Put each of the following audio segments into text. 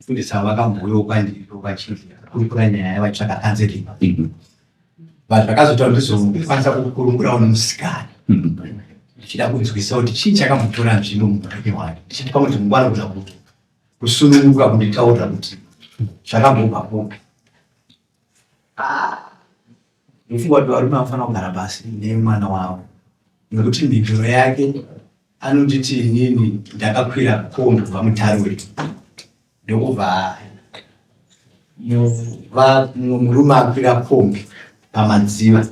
Mufundisi avo vakambouyawo kwandiri vachikurukura nyaya yavaitsvaka counseling. But zvakazoita kuti ndizokwanisa kukurukurawo nemusikana ndichida kunzwisisa kuti chii chakambotora nzvimbo muupenyu hwake, ndichiti pamwe kuti mungwana kuda kusununguka kunditaurira kuti zvakambobva kupi. Ndofunga kuti varume vanofanira kugara pasi nemwana wavo nekuti mhinduro yake anonditi inini ndakakwira kombi kubva mutaruri ndokubva murume akwira kombi pamadziva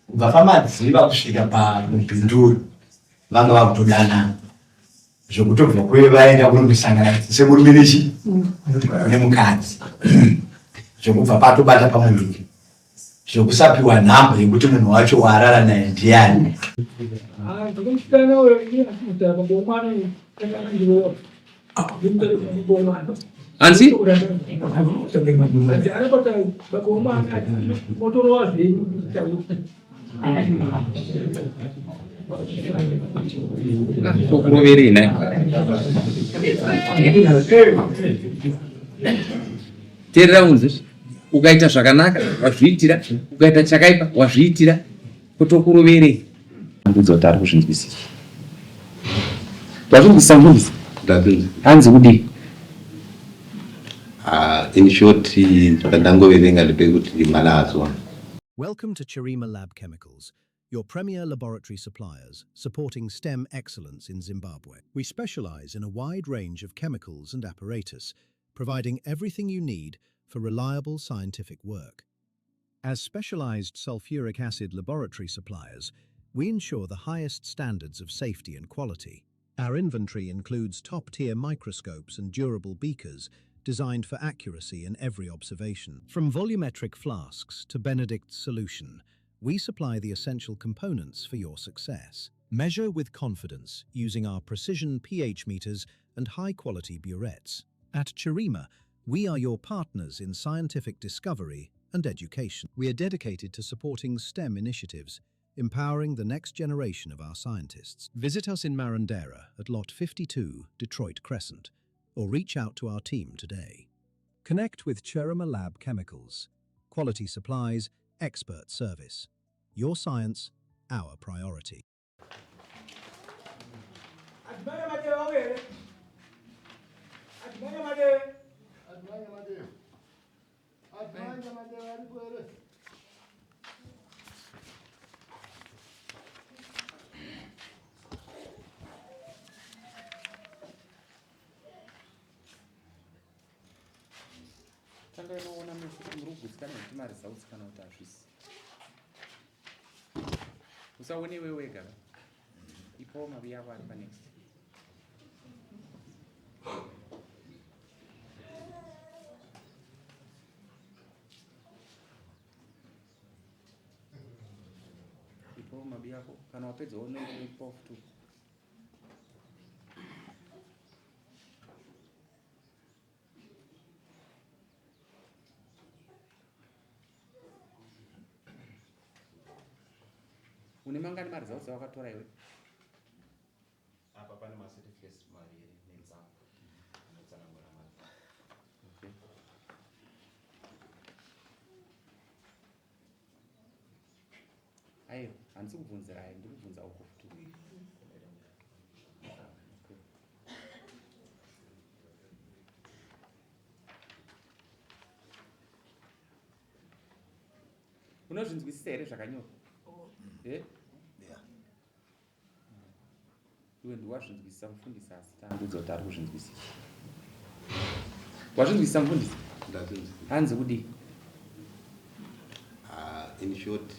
kubva pamadziva kusvika pamubhinduri vanga vakutodanana zvekutobva kuye vaenda kunondosangana semurume nechi nemukadzi zvekubva patobata pamuviri zvekusapiwa nhamba yekuti munhu wacho waarara naye ndiani. Hanzi? Tokuroverei nhai? Teerera unzwe. Ukaita zvakanaka wazviitira, ukaita chakaipa wazviitira, kotokuroverei? Ndudza kuti ari kuzvinzwisisa. Wazvinzwisisa mufundisi? Ndazvinzwisisa. Hanzi kudii? Ah, in short zvandangoverenga ndepekuti mwana azwa. Welcome to Chirima Lab Chemicals, your premier laboratory suppliers supporting STEM excellence in Zimbabwe. We specialize in a wide range of chemicals and apparatus, providing everything you need for reliable scientific work. As specialized sulfuric acid laboratory suppliers, we ensure the highest standards of safety and quality. Our inventory includes top-tier microscopes and durable beakers designed for accuracy in every observation. From volumetric flasks to Benedict's solution, we supply the essential components for your success. Measure with confidence using our precision pH meters and high-quality burettes. At Chirima, we are your partners in scientific discovery and education. We are dedicated to supporting STEM initiatives, empowering the next generation of our scientists. Visit us in Marondera at Lot 52, Detroit Crescent, or reach out to our team today. Connect with Chirima Lab Chemicals. Quality supplies, expert service. Your science, our priority. Tanga inoona mese kuti muri kugutsikana kuti maresults kana kuti hazvisi. Usaone iwe wega. Ipawo mavi yako ari panext. Ipawo mabi yako kana wapedza unoipawo futi. Une mangani mari dzako dzawakatora iwe? Apa pane macertificates maviri netsamba anotsanangura mari. Okay. Aiwa, handisi kubvunzirai, ndiri kubvunza uko futi. Okay. Unozvinzwisisa here zvakanyorwa? Eh? Yeah. Iwe ndiwazvinzwisisa mufundisi asi tandiudza kuti ari kuzvinzwisisa. Wazvinzwisisa mufundisi? Ndazvinzwisisa. Hanzi kudii? Ah, in short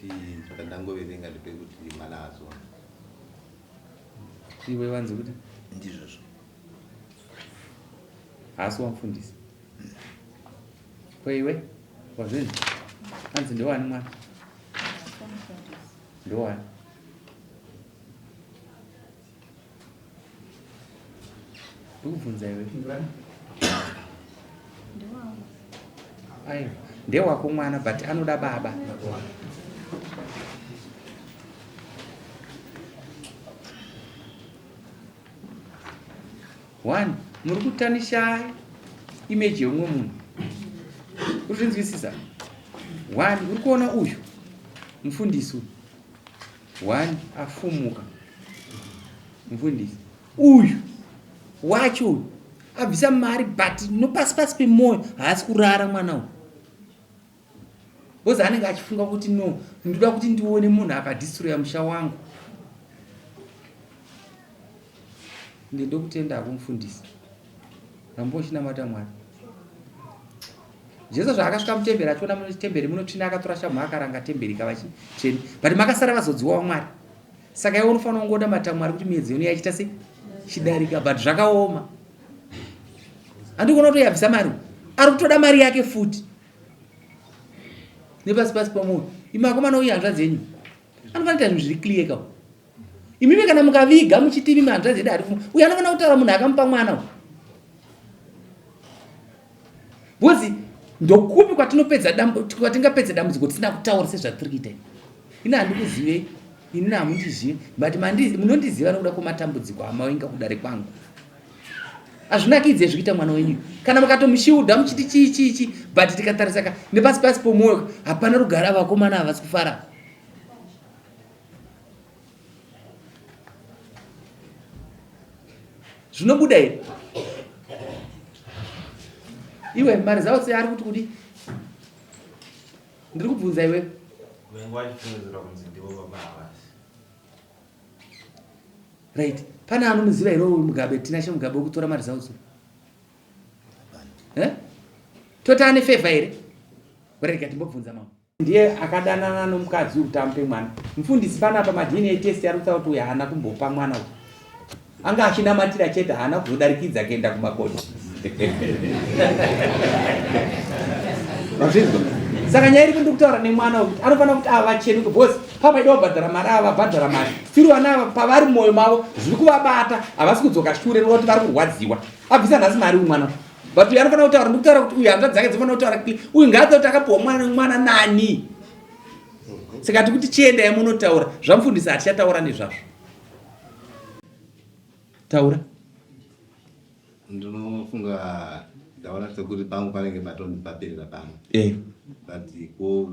zvandangoverenga ndepekuti mwana azwa. Iwe wanzi kuti Ndizvozvo. Haasi wamufundisi. Ko iwe wazvinzwa? Hanzi ndowani mwana? Ndowani? Ndikubvunza iwe. Aiwa, ndewako mwana but anoda baba. One, muri kutanishai. image yeumwe munhu. Uri kuzvinzwisisa? One, uri kuona uyu mufundisi uyu. One afumuka. Mufundisi uyu wacho uyu abvisa mari but nopasi pasi pemwoyo haasi kurara mwana uyu. Because anenge achifunga kuti no, ndoda kuti ndione munhu akadistroya musha wangu. Ende ndokutenda hako mufundisi. Ramba uchinamata Mwari. Jesu zvaakasvika mutemberi achiona mutemberi munotsvina akatora shamhu akaranga temberi ikava chitsvene. But makasara vazodziwa vaMwari. Saka iwe unofanira kungoda mata Mwari kuti miedzo yenu yachiita sei? Chidarika but zvakaoma. Handikuona kuti yabvisa mari. Ari kutoda mari yake futi. Nepasi pasi pamoyo. Imi akomana uye hanzvadzi yenyu. Anofanira kuita zvinhu zviri clear ka. Imimi kana mukaviga muchiti imimi hanzvadzi yedu hari uyu anofanira kutaura munhu akamupa mwana uyu. Because ndokupi kwatinopedza kwatingapedza dambudziko tisina kutaura sezvatiri kuita ini handikuzivei ini hamundizive but munondiziva nokuda kwematambudziko amainga kudare kwangu hazvinakidze zvikuita mwana wenyu kana mukatomushiudha muchiti chii chii chii but tikatarisa ka nepasi pasi pomwoyo hapana rugare avakomana havasi kufara Zvinobuda here? Iwe mari dzavo sei ari kuti kudi? Ndiri kubvunza iwe. Right. Pane anomuziva here uyu Mugabe Tinashe Mugabe wekutora mari dzavo Eh? Toti ane favor here? Rega timbobvunza mama. Ndiye akadanana nomukadzi uyu kuti amupe mwana. Mufundisi panapa maDNA test ari kutaura kuti uyu haana kumbopa mwana uyu. Anga achinamatira chete haana kuzodarikidza kuenda kumakoti. Mazvinzwa? Saka nyaya iripo ndikutaura nemwana uyu kuti anofanira kuti avachenuke because pavaida kubhadhara mari ava vabhadhara mari. Still vana ava pavari mumwoyo mavo zviri kuvabata havasi kudzoka shure nekuti vari kurwadziwa. Abvisa nhasi mari uyu mwana uyu. But uyu anofanira kutaura, ndikutaura kuti uyu hanzvadzi dzake dzinofanira kutaura kuti uyu ngaataura kuti akapiwa mwana mwana nani. Saka tikuti chiendai munotaura zvamufundisi hatichataura nezvazvo. Taura. Ndinofunga ndaona sekuti pangu panenge patonzi paperera pano. Eh. But ko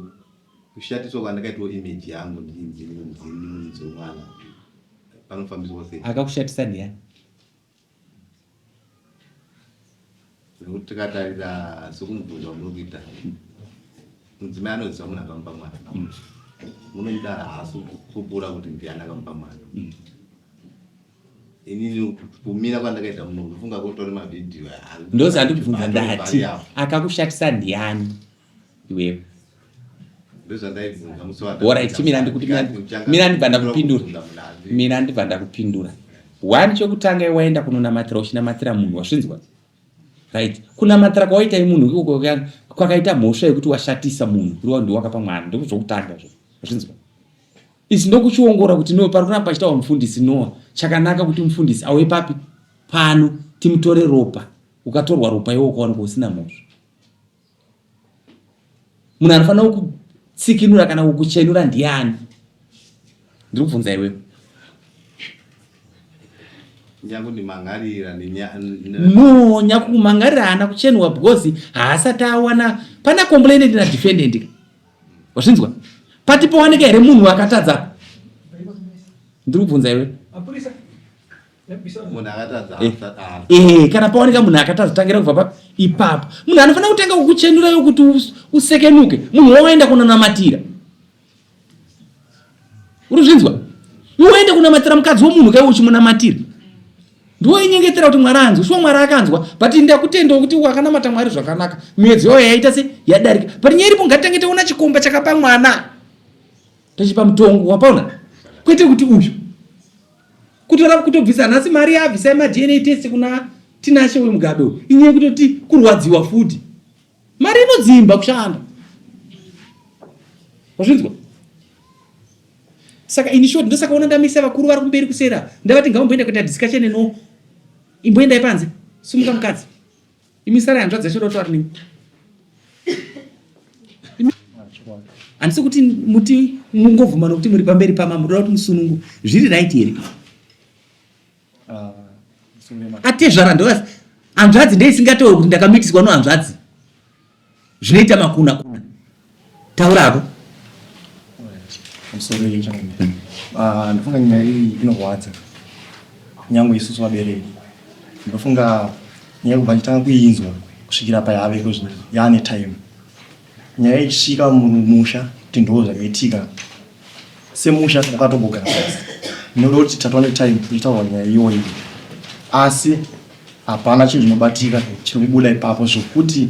kushatiswa kwandakaitwa image yangu ndinzi ndini muridzi wemwana panofambiswa sei? Akakushatisa ndiyani? Nekuti tikatarira sekumubvunza kwamuri kuita mudzimai anoziva munhu akamupa mwana munomudara haasi kupupura kuti ndiani akamupa mwana inini kumira kwandakaita muno ndofunga kutori mavhidhiyo ndozandikubvunza ndati akakushatisa ndiani iwewe ndozvandaibvunza musi Alright, chimira ndikuti mira ndibva ndakupindura. Mira ndibva ndakupindura. One chokutanga iwe waenda kunonamatira uchinamatira munhu wazvinzwa? Right. Kunamatira kwawaita munhu ikoko kwakaita mhosva yekuti washatisa munhu kuri ndiwe wakapa mwana ndokuzvokutanga izvo. Wazvinzwa? Izvi ndokuchiongora kuti no pari kuramba pachitaura mufundisi Noah chakanaka kuti mufundisi auye papi pano timutore ropa ukatorwa ropa iwe ukawanikwa usina mhosva. Munhu anofanira kukutsikinura kana kukuchenura ndiani? Ndiri kubvunza iwewe. Nyakundimangarira no nyakumangarira haana kuchenurwa because haasati awana pana complainant na defendant ka wazvinzwa pati pawanika here munhu akatadza ndiri kubvunza iwe Eh, eh, kana paoneka munhu akatadza tangira kubva pa ipapo munhu anofanira kutanga kukuchenurayo kuti usekenuke munhu wawaenda kunonamatira uri zvinzwa iwe waenda kunamatira mukadzi womunhu kaiwe uchimunamatira ndiwoinyengetera kuti mwari anzwe shuwa mwari akanzwa but ndakutendawo kuti wakanamata mwari zvakanaka miedzo yawo yaita se yadarika but nyaya iripo ngatitange taona chikomba chakapa mwana tochipa mutongo wapaona kwete kuti uyu Kutora kutobvisa nhasi mari yaabvisa yemaDNA test kuna Tinashe uyu Mugabe uyu inyaya yekutoti kurwadziwa futi. Mari inodzimba kushanda. Wazvinzwa? Saka in short ndosaka ona ndamisa vakuru vari kumberi kusera ndavati ngavamboenda kuita discussion no imboendai panze sumuka mukadzi imi sarai hanzvadzi yacho dotaura nemi handisi kuti muti mungobvuma nokuti muri pamberi pamambo ndoda kuti musunungu zviri right here ah, atezvara ndo Hanzvadzi ndeisingatauri kuti ndakamitiswa nohanzvadzi. Zvinoita makuna kuna. Taurako. Pamusoro yenyu changamire. Ah, ndofunga nyaya iyi inorwadza. Nyangwe isusu vabereki. Ndofunga nyaya kubva ndichitanga kuinzwa kusvikira payave iko zvino yaane time. Nyaya ichisvika mumusha kuti ndoo zvakaitika. Semusha wakatombogara pasi. Ndinoda kuti tatova netime ichitaurwa nyaya iyoyi. Asi hapana chinhu chinobatika chiri kubuda ipapo zvokuti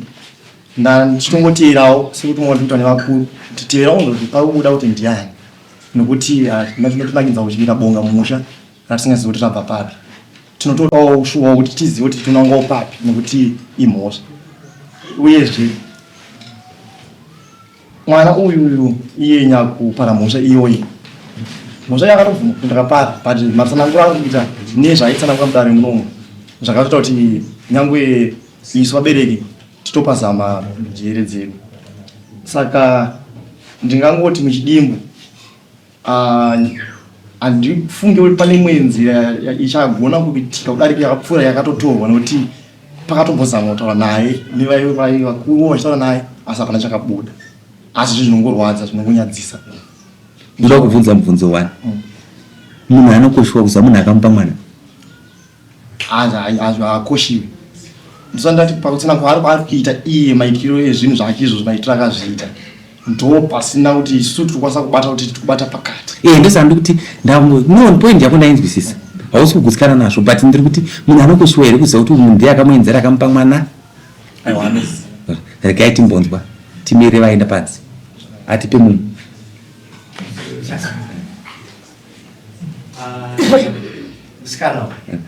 ndichitongoteerawo sekuti mwa ndikuita nevakuru kuti teerawo kuti pari kubuda kuti ndiani nokuti tinotinakidza kuchibika bonga mumusha ratisingazivi kuti rabva papi tinotodawo shuwawo kuti tizive kuti tonangawo papi nekuti imhosva uyezve Mwana uyu uyu iye nyakupara mhosva iyoyi mhosva yakatobvuma kuti ndakapara but matsananguro ari kuita nezvaaitsanangura mudare munomu zvakatoita kuti nyangwe isu vabereki titopazama njere dzedu saka ndingangoti muchidimbu Ah, handifunge kuti pane imwe nzira ichagona kuitika kudarika yakapfuura yakatotorwa nekuti pakatombozama kutaura naye nevai vakuru vachitaura naye asi hapana chakabuda asi zvinhu zvinongorwadza zvinongonyadzisa ndoda kubvunza mubvunzo one munhu anokoshwa kuziva munhu akamupa mwana Haakoshiwi. Ndisati ndati pakutsanangura kwaari kwaari kuita iye maitiro ezvinhu zvake izvozvo maitiro akazviita ndo pasina kuti isu tiri kukwanisa kubata kuti tiri kubata pakati. Eh, ndosaka ndikuti no point yako ndainzwisisa. Hausi kugutsikana nazvo but ndiri kuti munhu anokoshiwa here kuziva kuti uyu munhu ndiye akamuenzera akamupa mwana? Aiwa anoziva. Regai timbonzwa timirire vaenda panze atipe mumwe. Musikana uyu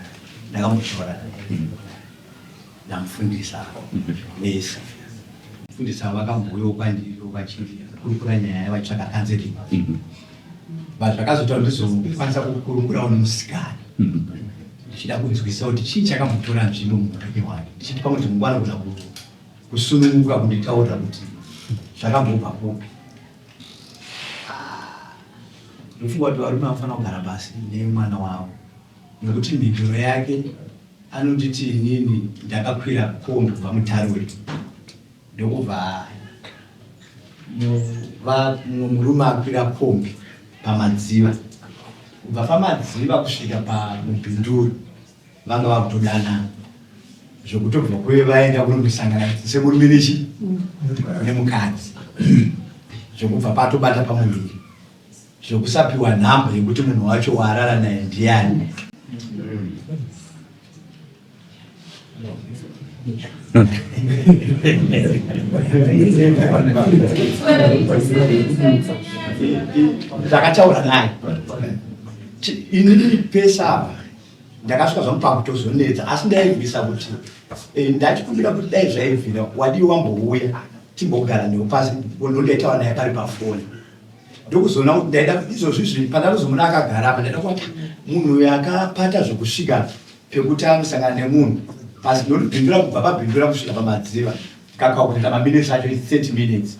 ndakamutora ndamufundisa vese mufundisa vakambouyawo kwandiri vachikurukura nyaya vaitsvaka counseling but zvakazoita kuti ndizokwanisa kukurukurawo nemusikana ndichida kunzwisisa kuti chii chakamutora nzvimbo muupenyu hwake ndichiti pamwe kuti mungwana kuda kusununguka kunditaurira kuti zvakambobva kupi Ndofunga kuti varume vanofanira kugara pasi nemwana wavo nekuti mhinduro yake anonditi inini ndakakwira kombi kubva mutaruri ndokubva mumwe murume akwira kombi pamadziva kubva pamadziva kusvika pamubhinduri vanga vakutodanana zvekutobva kuve vaenda kunondosangana semurume nechi nemukadzi zvekubva patobata pamuviri zvekusapiwa nhamba yekuti munhu wacho waarara naye ndiyani ndakataura naye inini pesa apa Ndakasvika zvangu pakutozonetsa asi ndairwisa kuti eh, ndachikumbira kuti dai zvaibvira wadii wambouya timbogara newe pasi ndondaitaura naye pari pafoni ndokuzoona kuti ndaida izvozvi zvi pandatozomuona akagara apa ndaida kuati munhu uyu akapata zvekusvika pekuti anosangana nemunhu pasi ndonobhindura kubva pabhindura kusvika pamadziva kakaukuita maminutes acho 30 minutes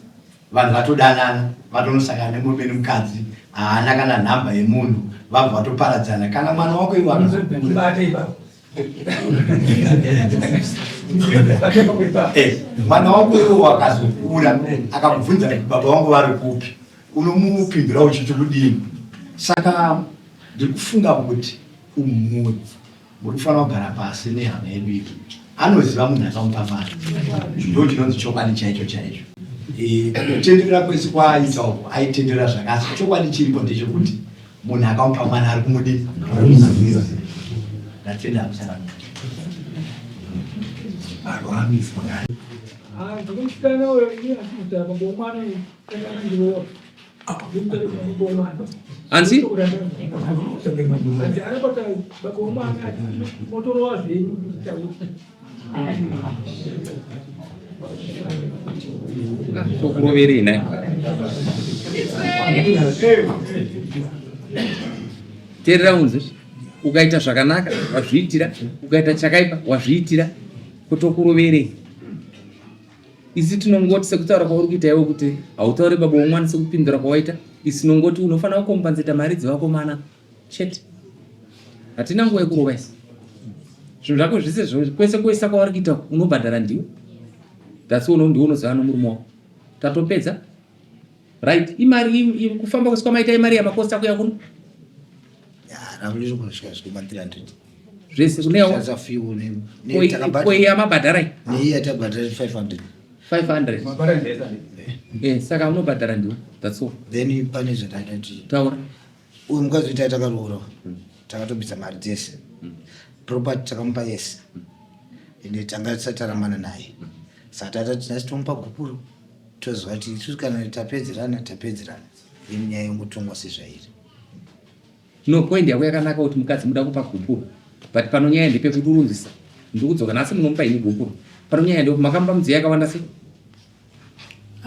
Vanhu vatodanana vatonosangana nemurume nemukadzi haana kana nhamba yemunhu vabva vatoparadzana kana mwana wako iwe eh, mwana wako iwe wakazokura akakubvunza kuti baba vangu vari kupi unomupindura uchiti kudini saka ndiri kufunga kuti kumhuri Muri kufanira kugara pasi nehama yedu iyi anoziva munhu akamupa mari ndo chinonzi chokwadi chaicho chaicho eh, kutenderera kwese kwaaita uko aitenderera zvakasi chokwadi chiripo ndechekuti munhu akamupa mwana ari kumudii ndatenda musana Anzi? Tokuroverei nhai? Teerera unzwe. Ukaita zvakanaka wazviitira, ukaita chakaipa wazviitira, kutokuroverei. Isu tinongoti sekutaura kwauri kuita iwe kuti hautaure baba womwana sekupindura kwawaita, isu tinongoti unofanira kukombanseta mari dzevakomana chete. Hatina nguva yekurova isu. Zvinhu zvako zvese kwese kwese kwauri kuita unobhadhara ndiwe. That's all ndiwe unoziva nomurume wako. Tatopedza. Right, imari kufamba kwese kwamaita imari yamakosta kuya kuno. Zvese kune ko yamabhadhara neiyi yatabhadhara 500. 500. Eh, saka unobhadhara ndiwe. That's all. Then pane zvandakati. Taura. Uyu mukadzi uyu takaroora takatobvisa mari dzese property takamupa yese ende tanga tisati tarambana naye saka tata tinasi tomupa gupuro toziva kuti isusu kana tapedzerana tapedzerana then nyaya yongotongwa sezvairi. No point yako yakanaka kuti mukadzi muda kupa gupuro but pano nyaya ndepekuti urunzisa ndikudzoka nhasi munomupa ini gupuro pano nyaya ndekuti makamupa mudziyo yakawanda sei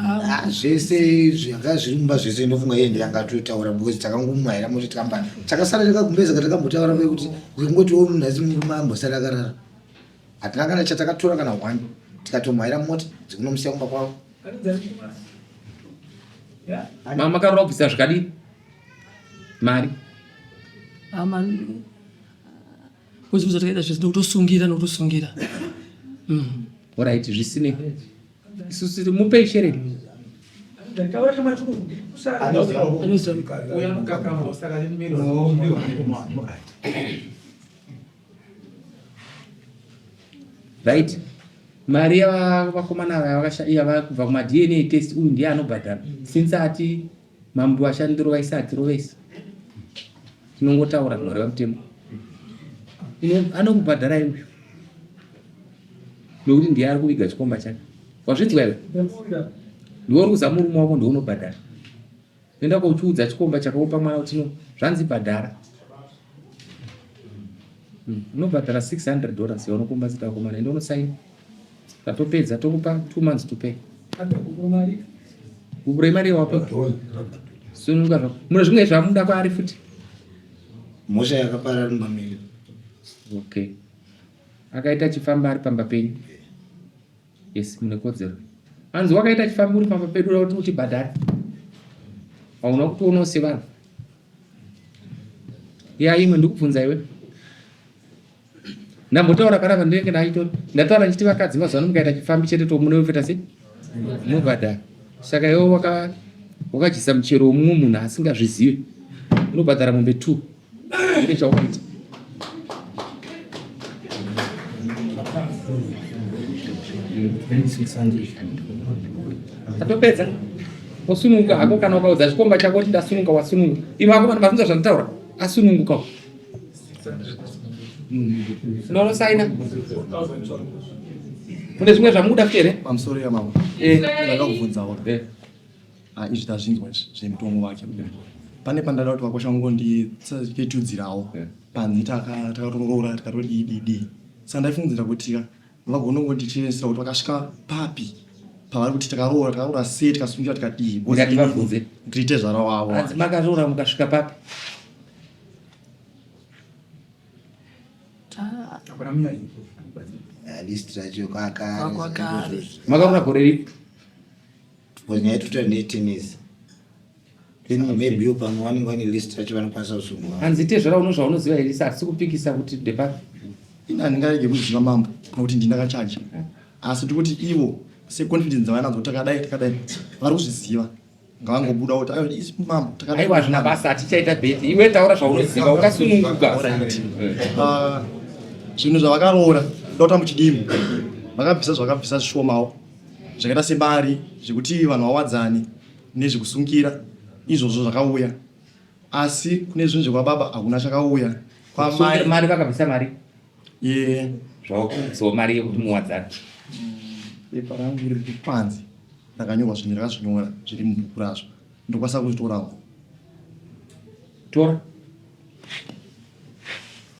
Ah, zvese zvanga zviri mumba zvese ndofunga iye ndiye angatotaura because takangomwaira moti tikamba takasara takagumbeza katakambotaura kuti kungoti wo munhu asi murume ambosara akarara hatina kana chatakatora kana one tikatomwaira mota dzikunomusiya kumba kwavo. Mama makarora kubvisa zvikadii mari? Ama kuzibuza takaita zvese nokutosungira nokutosungira. Alright, zvisinei. Isusu mupei shereni. Right. Mari yavakomana ava vakasha kubva kuma DNA test uyu ndiye anobhadhara. Since ati mambo vashandiro vaisa atirovesa. Tinongotaura zvinoreva mutemo. Anokubhadharai uyu. Nokuti ndiye ari kuviga chikomba chake. Wazvinzwa iwe? Ndiwe uri kuza murume wako ndiwe unobhadhara. Enda kochiudza chikomba chakakupa mwana kuti no zvanzi bhadhara. Unobhadhara 600 dollars yaunokumba zita vakomana enda unosaina. Tatopedza tokupa 2 months to pay. Gupuro imari yawapa. Sununguka zvako. Mune zvimwe zvamuda kwaari futi. Mhosva yakapara ari mumba medu. Okay. Akaita chifamba ari pamba penyu. Yes, mune kodzero. Hanzi wakaita chifambi uri pamba pedu kuti utibhadhare. Hauna kutionawo sevanhu. Ya imwe ndikubvunza iwe. Ndambotaura panapa ndinenge ndaito ndataura ndichiti vakadzi mazuva ano mukaita chifambi chete to munoita sei? Munobhadhara. Saka iwe waka wakadyisa muchero womumwe munhu asingazvizive. Unobhadhara mombe 2. Ine chaukuita. Tatopedza. Wasununguka hako kana ukaudza chikomba chako kuti ndasununguka wasununguka. Iwe hako vanhu vasunza zvanditaura. Asununguka. Unosaina. Mune zvimwe zvamukuda futi here? Pamusoro ya mama. Eh. Ndakakubvunzawo. Eh. Ah, izvi tazvinzwa izvi zvemutongo wake. Pane pandada kuti vakosha ngonditseketudzirawo. Yeah. Panzi takatoroora tikatodii dii dii. Saka ndaifungidzira kuti ka vagona kungondichenesera kuti vakasvika papi pavari kuti takaroora takaroora sei tikasungira tikadii. Ndikati vabvunze. Ndiri tezvara wavo. Hanzi makaroora mukasvika papi? List racho kwakare. Makaroora gore ripi? Because nyaya yekuti ndeye tennis. Then maybe yo pamwe vanenge vane list racho vanokwanisa kusungwa. Hanzi tezvara uno zvaunoziva here asi kupikisa kuti ndepapi? Ini handingarege kuziva mambo nokuti ndini ndakachaja. Asi ndikuti ivo seconfidence dzavanadzo takadai takadai vari kuzviziva ngavangobuda kuti ayo isi mambo takadai. Aiwa hazvina basa hatichaita bheti iwe taura zvaunoziva ukasununguka. Alright. Ah, zvinhu zvavakaroora ndota muchidimu vakabvisa zvavakabvisa zvishomawo zvakaita semari zvekuti vanhu vawadzane nezvekusungira izvozvo zvakauya asi kune zvinhu zvekwababa hakuna chakauya kwamai mari vakabvisa mari ye zvavakuzo mari yekuti muwadzane bepa rangu riri panze rakanyorwa zvinhu rakazvinyora zviri mubhuku razvo ndokwanisa kuzvitorawo tora.